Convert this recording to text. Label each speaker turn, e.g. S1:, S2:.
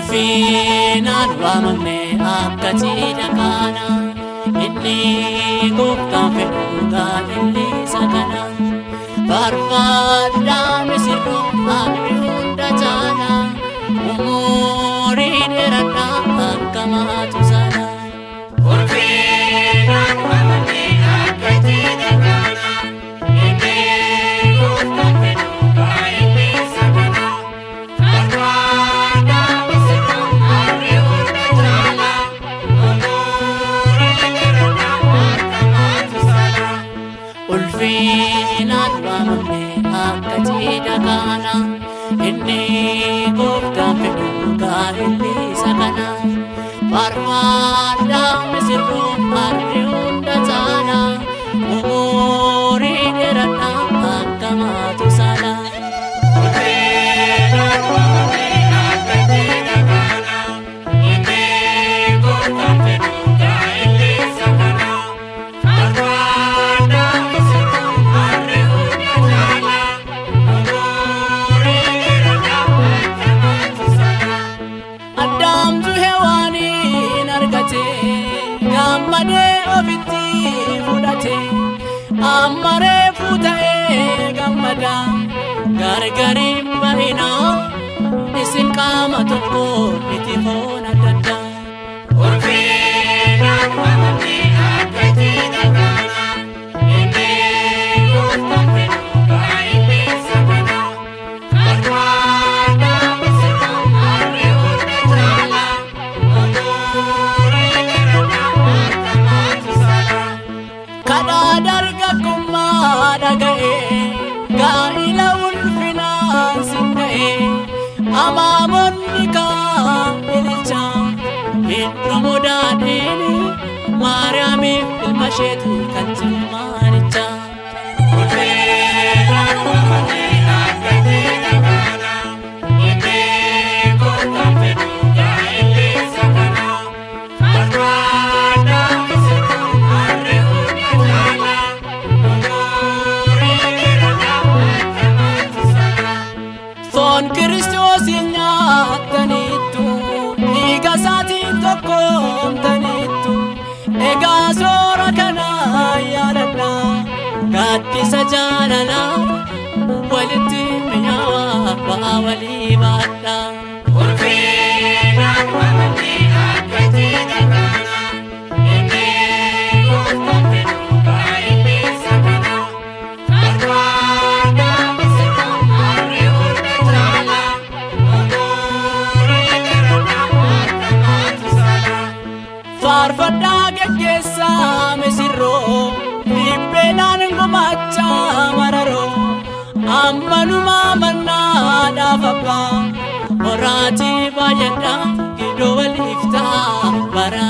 S1: Ulfinaan waamamne akka cidha kana, inni gooftaan fedhu gaa'elli isa kana. Faarfadhaa misirroo harri hunda caala, umurii dheeradhaa akka maatu sana.
S2: Ulfinaan waamamne akka cidha kana, inni gooftaan fedhu gaa'elli isa kana. Faarfadhaa misirroo harri hunda caala, umurii dheeradhaa akka maatu sana.
S1: Ulfinaan waamamne akka cidha kana, inni gooftaan fedhu gaa'elli isa kana. Faarfadhaa misirroo harri hunda caala, umurii dheeradhaa akka maatu sana.
S2: Ulfinaan waamamne akka cidha kana, inni gooftaan fedhu gaa'elli isa kana. Faarfadhaa misirroo harri hunda caala, umurii dheeradhaa akka maatu sana.
S1: Addaamtu Hewaaniin argate, gammadee ofitti fudhate, amma reefuu ta'ee gammada. Gargariin bahinaa isin qaama tokko miti foon adda addaa.
S2: Ulfinaan waamamne akka cidha kana, inni gooftaan fedhu gaa'elli isa kana. Faarfadhaa misirroo harri hunda caala, umurii dheeradhaa akka maatu sana.
S1: Kadhaa dargaggummaa dhaga'ee, gaa'ila ulfinaan sin ga'ee, amaamonni kaa'ilicha hidhumu daadhiin Maariyaamiif ilma isheeti kan jimmaanichaa.
S2: Ulfinaan waamamne akka cidha kana, inni gooftaan fedhu gaa'elli isa kana. Faarfadhaa misirroo harri hunda caala, umurii dheeradhaa akka maatu sana.
S1: Foon Kiristoos nyaattaniittu, dhiiga isaatiin tokkoomtaniittu, egaa soora kana yaadadhaa, gaaddisa jaalalaa walitti mi'aawaa ba'aa walii baadhaa.
S2: Ulfinaan waamamne akka cidha kana, inni gooftaan fedhu gaa'elli isa kana. Faarfadhaa misirroo harri hunda caala, umurii dheeradhaa akka maatu sana.
S1: Faarfadhaa geggeessaa misirroo, dhibbeedhaan gumaachaa mararoo, ammanumaa mannaadhaaf abbaa, horaatii baay'adhaa gidoo waliif ta'a bara.